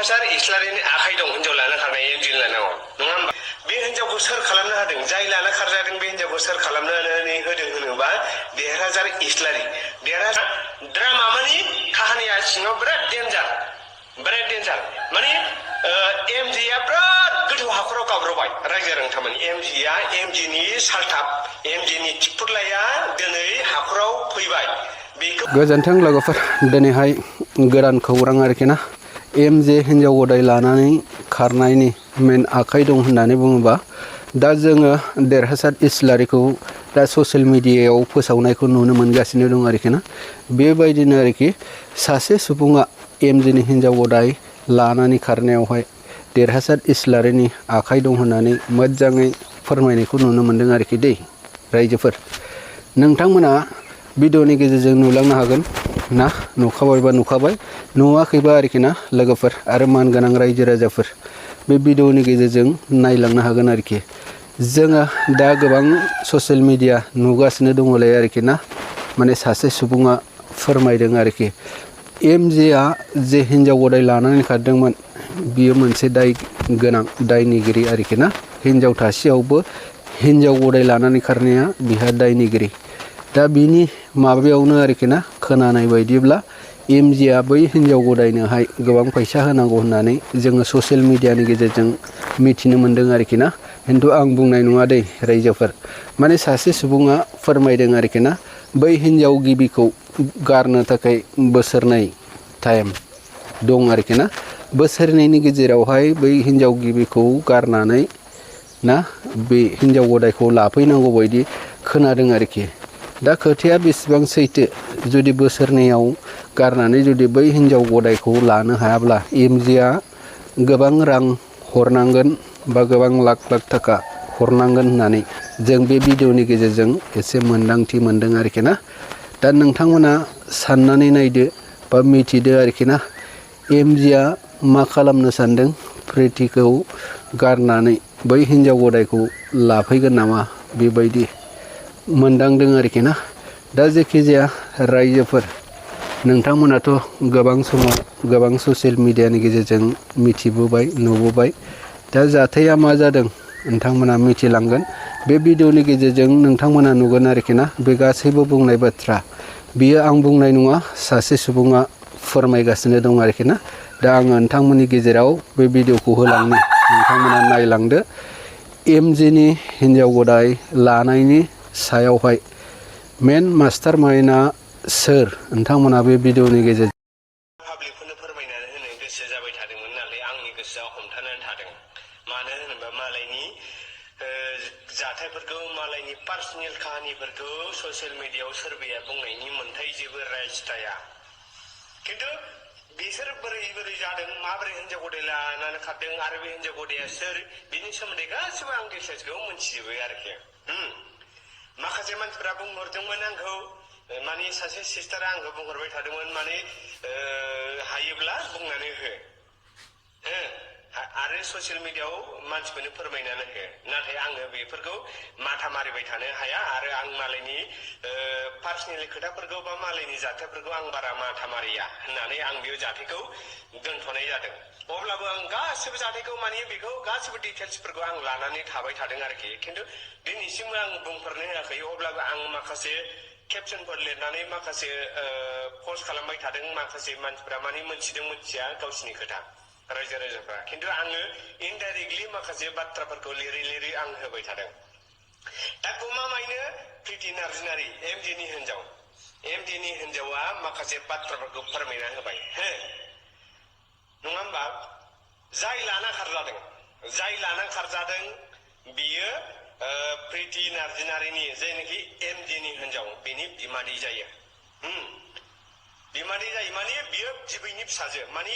देरहासार इस्लारिनि आखाइ दं हिनजाव लाना खारनाय एमजि लानांगौ नङा होमबा बे हिनजावखौ सोर खालामनो हादों जाय लाना खारजादों बे हिनजावखौ सोर खालामनानै होदों होनोबा देरहासार इस्लारि देरहासार ड्रामा मानि काहानिया सिङाव बिराद डेन्जार मानि एमजिआ बिराद गोथौ हाखराव गाब्रबाय रायजो रांथामानि एमजिनि सालथाब एमजिनि थिखुरलाया दिनै हाखराव फैबाय गोजोन्थों लोगोफोर दिनैहाय गोदान खौरां आरोखि ना एमजे हिनजाव गदाय लानानै खारनायनि मेन आखाइ दं होननानै बुङोबा दा जोङो देरहासार इस्लारिखौ दा ससियेल मिडियायाव फोसावनायखौ नुनो मोनगासिनो दं आरोखि ना बेबायदिनो आरोखि सासे सुबुङा एमजेनि हिनजाव गदाय लानानै खारनायावहाय देरहासार इस्लारिनि आखाइ दं होननानै मोजाङै फोरमायनायखौ नुनो मोनदों आरोखि दै रायजोफोर नोंथांमोना भिडिअनि गेजेरजों नुलांनो हागोन ना नुखाबायबा नुखाबाय नुवाखैबा आरोखि ना लोगोफोर आरो मानगोनां रायजो राजाफोर बे भिडिअनि गेजेरजों नायलांनो हागोन आरोखि जोङो दा गोबां ससियेल मिडिया नुगासिनो दङलाय आरोखि ना माने सासे सुबुङा फोरमायदों आरोखि एमजेआ जे हिनजाव गदाय लानानै खारदोंमोन बियो मोनसे दाय गोनां दायनिगिरि आरोखि ना हिनजाव थासेयावबो हिनजाव गदाय लानानै खारनाया बिहा दायनिगिरि दा बिनि माबायावनो आरोखि ना खोनानाय बायदिब्ला एमजिआ बै हिनजाव गदायनोहाय गोबां फैसा होनांगौ होननानै जोङो ससियेल मिडियानि गेजेरजों मिथिनो मोन्दों आरोखि ना खिन्थु आं बुंनाय नङा दै रायजोफोर माने सासे सुबुङा फोरमायदों आरोखि ना बै हिनजाव गिबिखौ गारनो थाखाय बोसोरनै टाइम दं आरोखि ना बोसोरनैनि गेजेरावहाय बै हिनजाव गिबिखौ गारनानै ना बे हिनजाव गदायखौ लाफैनांगौ बायदि खोनादों आरोखि दा खोथाया बेसेबां सैथो जुदि बोसोरनैयाव गारनानै जुदि बै हिनजाव गदायखौ लानो हायाब्ला एमजिआ गोबां रां हरनांगोन बा गोबां लाख थाखा हरनांगोन होननानै जों बे भिडिअनि गेजेरजों एसे मोन्दांथि मोनदों आरोखि ना दा नोंथांमोना साननानै नायदो बा मिथिदो आरोखि ना एमजिआ मा खालामनो सानदों प्रितिखौ गारनानै बै हिनजाव गदायखौ लाफैगोन नामा बेबायदि मोनदांदों आरोखि ना दा जेखि जाया रायजोफोर नोंथांमोनाथ' गोबां समाव गोबां ससियेल मिडियानि गेजेरजों मिथिबोबाय नुबोबाय दा जाथाया मा जादों नोंथांमोना मिथिलांगोन बे भिडिअनि गेजेरजों नोंथांमोना नुगोन आरोखि ना बे गासैबो बुंनाय बाथ्रा बियो आं बुंनाय नङा सासे सुबुङा फोरमायगासिनो दं आरोखि ना दा आङो नोंथांमोननि गेजेराव बे भिडिअखौ होलांनो नोंथांमोना नायलांदो एमजिनि हिनजाव गदाय लानायनि सायावहाय मेन मास्टार माइन्डआ सोर नोंथांमोना बे भिडिअनि गेजेरजों पाब्लिकफोरनो फोरमायनानै होनो गोसो जाबाय थादोंमोन नालाय आंनि गोसोआव हमथानानै थादों मानो होनोबा मालायनि जाथायफोरखौ मालायनि पार्सनेल काहानिफोरखौ ससियेल मिडियायाव सोरबाया बुंनायनि मोन्थाय जेबो राइट्स थाया खिन्थु बिसोर बोरै जादों माबोरै हिनजाव गदाय लानानै खारदों आरो बे हिनजाव गदाया सोर बिनि सोमोन्दै गासिबो आं डिटेल्सखौ मोनथिजोबो आरोखि माखासे मानसिफोरा बुंहरदोंमोन आंखौ माने सासे सिस्टारा आंखौ बुंहरबाय थादोंमोन माने हायोब्ला बुंनानै हो आरो ससियेल मिडियायाव मानसिफोरनो फोरमायनानै हो नाथाय आङो बेफोरखौ माथा मारिबाय थानो हाया आरो आं मालायनि पार्सनेल खोथाफोरखौ बा मालायनि जाथायफोरखौ आं बारा माथा मारिया होननानै आं बे जाथायखौ दोनथ'नाय जादों अब्लाबो आं गासिबो जाथायखौ माने बेखौ गासिबो डिटेल्सफोरखौ आं लानानै थाबाय थादों आरोखि खिन्थु दिनैसिमबो आं बुंफोरनो होआखै अब्लाबो आं माखासे केपसनफोर लिरनानै माखासे पस्ट खालामबाय थादों माखासे मानसिफ्रा माने मोनथिदों मोनथिया गावसिनि खोथा रायजो राजाफ्रा खिन्थु आङो इनडाइरेक्टलि माखासे बाथ्राफोरखौ लिरै आं होबाय थादों दा गमामायैनो प्रिति नार्जारि एमजिनि हिनजावा माखासे बाथ्राफोरखौ फोरमायना होबाय नङा होमबा जाय लाना खारजादों बियो प्रिति नार्जारिनि जायनाखि एमजिनि हिनजाव बेनि बिमादै जायो माने बियो बिबैनि फिसाजो माने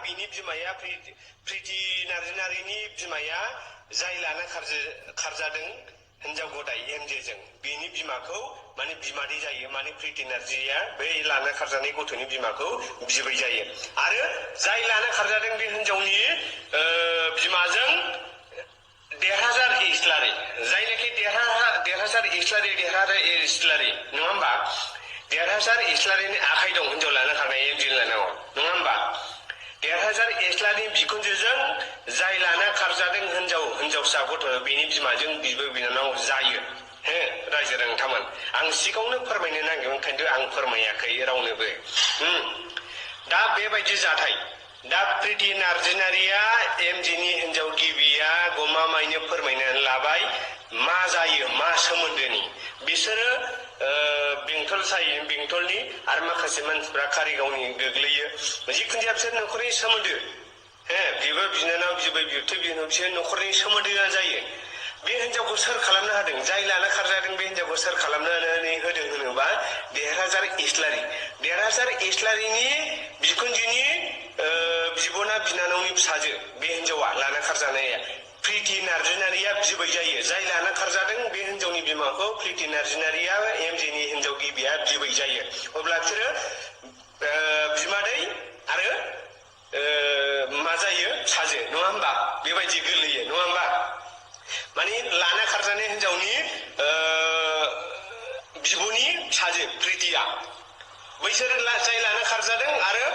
बिनि बिमाया प्रिति नार्जारिनि बिमाया जाय लाना खारजादों हिनजाव गदाय एमजेजों बेनि बिमाखौ माने बिमादै जायो माने प्रिति नार्जारिया बै लाना खारजानाय गथ'नि बिमाखौ बिबै जायो आरो जाय लाना खारजादों बे हिनजावनि बिमाजों देरहासार इस्लारि जायनाखि देरहासार इस्लारि नङा होमबा देरहासार इस्लारिनि आखाइ दं हिनजाव लाना खारनाय एमजि लानांगौ नङा होमबा देरहासार इस्लानि बिखुनजोजों जाय लाना खारजादों हिनजावसा गथ' बेनि बिमाजों बिब' बिनानाव जायो हो रायजो नोंथांमोन आं सिगाङावनो फोरमायनो नागिरदोंमोन खिन्थु आं फोरमायाखै रावनोबो दा बेबायदि जाथाय दा प्रिति नार्जारिया एमजिनि हिनजाव गिबिया गमामायैनो फोरमायनानै लाबाय मा जायो मा सोमोन्दोनि बिसोरो बेंटलनि आरो माखासे मानसिफ्रा कारिगावनि गोग्लैयो जिखुनु जाया बिसोर न'खरनि सोमोन्दो हो बिब' बिनानाव बिबै बिबथै बिसोर न'खरनि सोमोन्दोआ जायो बे हिनजावखौ सोर खालामनो हादों जाय लाना खारजादों बे हिनजावखौ सोर खालामनानै होदों होनोबा देरहासार इस्लारिनि बिखुनजोनि बिब'ना बिनानावनि फिसाजो बे हिनजावा लाना खारजानाया प्रिति नार्जारिया बिबै जायो जाय लाना खारजादों बे हिनजावनि बिमाखौ प्रिति नार्जारिया एमजिनि हिनजाव गिबिया बिबै जायो अब्ला बिसोरो बिमादै आरो मा जायो फिसाजो नङा होमबा बेबायदि गोलैयो नङा होमबा माने लाना खारजानाय हिनजावनि बिब'नि फिसाजो प्रितिया बैसोर जाय लाना खारजादों आरो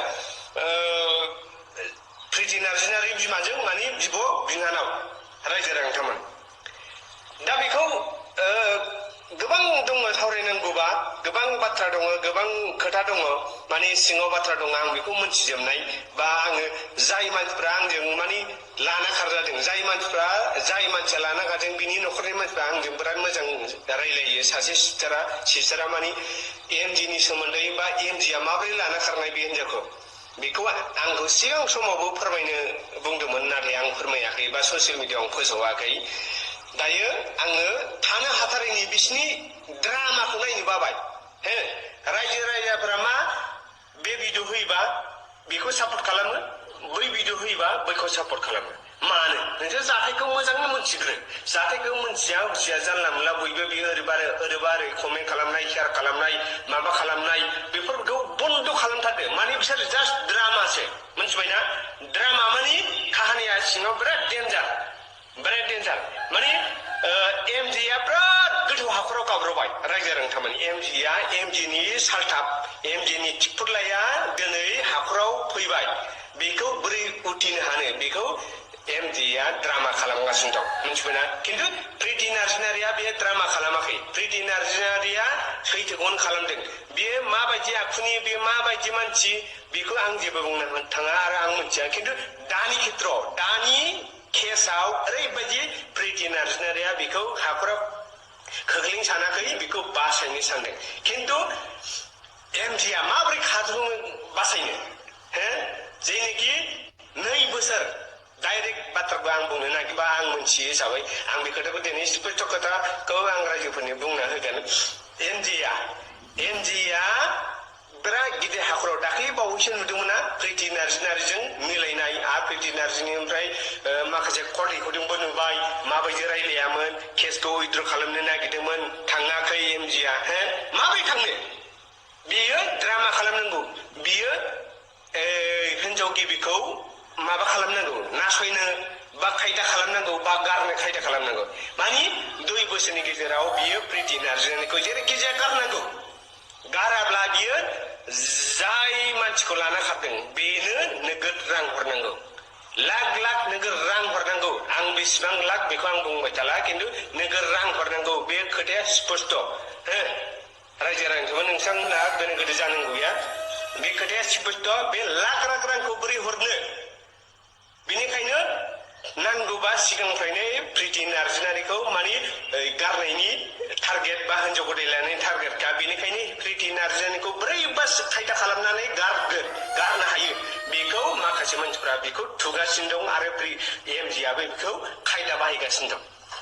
प्रिति नार्जारि बिमाजों माने बिब' बिनानाव रायजो नोंथांमोन दा बेखौ गोबां दङ सावरायनांगौबा गोबां बाथ्रा दङ गोबां खोथा दङ माने सिङाव बाथ्रा दङ आं बेखौ मोनथिजोबनाय बा आङो जाय मानसिफ्रा आंजों माने लाना खारजादों जाय मानसिया लाना खारदों बिनि न'खरनि मानसिफ्रा आंजों बिराद मोजां रायलायो सासे सिस्टारा माने एमजिनि सोमोन्दै बा एमजिया माबोरै लाना खारनाय बे हिनजावखौ बेखौ आंखौ सिगां समावबो फोरमायनो बुंदोंमोन नाथाय आं फोरमायाखै बा ससियेल मिडियाआव फोसावाखै दायो आङो थानो हाथारैनि बिसिनि ड्रामाखौ नायनो बाबाय हो रायजो राजाफोरा मा बे भिडिअ होयोबा बेखौ सापर्ट खालामो बै भिडिअ होयोबा बैखौ सापर्ट खालामो मानो नोंसोर जाथायखौ मोजाङै मोनथिग्रो जाथायखौ मोनथिया जानला मोनला बयबो बेयो ओरैबा ओरै कमेन्ट खालामनाय शेयार खालामनाय माबा खालामनाय बेफोरखौ बन्द खालामथारदो माने बिसोर जास्ट ड्रामासो मिथिबायना ड्रामा माने काहानिया सिङाव बिराद डेन्जार माने एमजिया बिराद गोथौ हाखराव गाब्रबाय रायजो नोंथांमोन एमजिनि साल्टाप एमजिनि थिखफुरलाया दिनै हाखराव फैबाय बेखौ बोरै उथिनो हानो बेखौ एमजिया ड्रामा खालामगासिनो दं मिथिबायना खिन्थु प्रिति नार्जारिया बे ड्रामा खालामाखै प्रिति नार्जारिया सैथोखौनो खालामदों बेयो माबायदि आखुनि बे माबायदि मानसि बेखौ आं जेबो बुंनो थाङा आरो आं मिथिया खिन्थु दानि खेत्रआव दानि केसाव ओरैबायदि प्रिति नार्जारिया बेखौ हाखराव खोख्लैनो सानाखै बेखौ बासायनो सानदों खिन्थु एमजिया माबोरै खारनो बासायनो हो जेनोखि 2 बोसोर डाइरेक्ट बाथ्राखौ आं बुंनो नागिरबा आं मोनथियो हिसाबै आं बे खोथाखौ दिनै स्पष्ट खोथाखौ आं रायजोफोरनो बुंना होगोन एमजिया बिराद गिदिर हाखराव दाख्लै बावैसो नुदोंमोनना प्रिति नार्जारिजों मिलायनाय आरो प्रिति नार्जारिनिफ्राय माखासे कर्ट रेकर्डिंबो नुबाय माबायदि रायलायामोन केसखौ उइथ्र खालामनो नागिरदोंमोन थाङाखै एमजिया हो माबोरै थांनो बियो ड्रामा खालामनांगौ बियो हिनजाव गिबिखौ माबा खालामनांगौ नासयनो बा खायदा खालामनांगौ बा गारनो खायदा खालामनांगौ माने 2 बोसोरनि गेजेराव बियो प्रिति नार्जारिखौ जेरैखि जाया गारनांगौ गाराब्ला बियो जाय मानसिखौ लाना खारदों बेनो नोगोद रां हरनांगौ लाख नोगोद रां हरनांगौ आं बेसेबां लाख बेखौ आं बुंबाय थाला खिन्थु नोगोद रां हरनांगौ बे खोथाया स्पष्ट हो रायजो राजाखौबो नोंथांमोनहा गोनो गोथो जानांगौ गैया बे खोथाया स्पष्ट बे लाख रांखौ बोरै हरनो बेनिखायनो नांगौबा सिगांनिफ्रायनो प्रिति नार्जारिखौ माने गारनायनि टारगेट बा हिनजाव गदाय लानायनि टारगेटखा बेनिखायनो प्रिति नार्जारिखौ बोरैबा खायदा खालामनानै गारनो हायो बेखौ माखासे मानसिफ्रा बेखौ थुगासिनो दं आरो एमजिआबो बेखौ खायदा बाहायगासिनो दं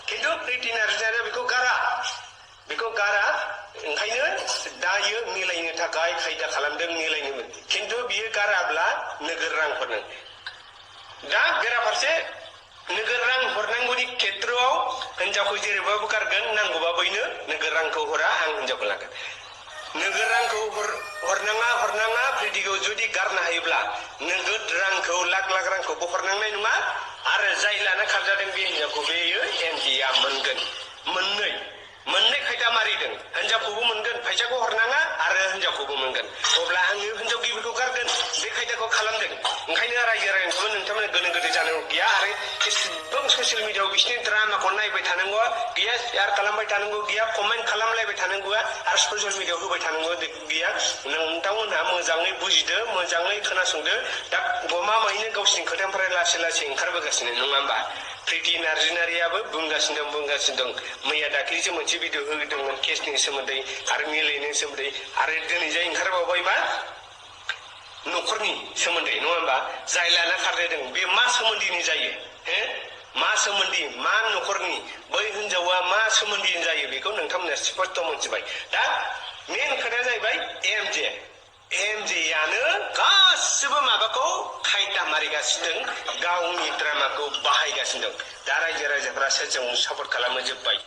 खिन्थु प्रिति नार्जारिया बेखौ गारा ओंखायनो दायो मिलायनो थाखाय खायदा खालामदों मिलायनो खिन्थु बियो गाराब्ला नोगोद रां हरनांगौ दा बेराफारसे नोगोद रां हरनांगौनि खेत्रआव हिनजावखौ जेरैबाबो गारगोन नांगौबा बैनो नोगोद रांखौ हरा आं हिनजावखौ लागोन नोगोद रांखौ हरनाङा प्रितिखौ जुदि गारनो हायोब्ला नोगोद रांखौ लाख रांखौबो हरनांनाय नङा आरो जाय लाना खारजादों बे हिनजावखौ बेयो एमजिआ मोनगोन मोननै मोननै खायदा मारिदों हिनजावखौबो मोनगोन फैसाखौ हरनाङा आरो हिनजावखौबो मोनगोन अब्ला आङो हिनजाव गिबिखौ गारगोन बे खायदाखौ खालामदों ओंखायनो रायजो रायजोखौबो नोंथांमोना गोनो गोथो जानांगौ गैया आरो एसेबां ससियेल मिडियाआव बिसिनि ड्रामाखौ नायबाय थानांगौ गैया शेयार खालामबाय थानांगौ गैया कमेन्ट खालामलायबाय थानांगौआ आरो ससियेल मिडियाआव होबाय थानांगौ गैया नोंथांमोनहा मोजाङै बुजिदो मोजाङै खोनासंदो दा गमामायैनो गावसिनि खोथानिफ्राय लासै लासै ओंखारबोगासिनो नङा होमबा प्रिति नार्जिनारियाबो बुंगासिनो दं मैया दाख्लैसो मोनसे भिडिअ होदोंमोन केसनि सोमोन्दै आरो मिलायनायनि सोमोन्दै आरो दिनै जाय ओंखारबावबाय मा न'खरनि सोमोन्दै नङा होमबा जाय लाना खारलायदों बे मा सोमोन्दैनि जायो मा सोमोन्दै मा न'खरनि बै हिनजावा मा सोमोन्दैनि जायो बेखौ नोंथांमोना स्पष्ट मोनथिबाय दा मेन खोथाया जाहैबाय एमजेआनो गासिबो माबाखौ खायदा मारिगासिनो दं गावनि ड्रामाखौ बाहायगासिनो दं दा रायजो राजाफ्रासो जों सापर्ट खालामो जोब्बाय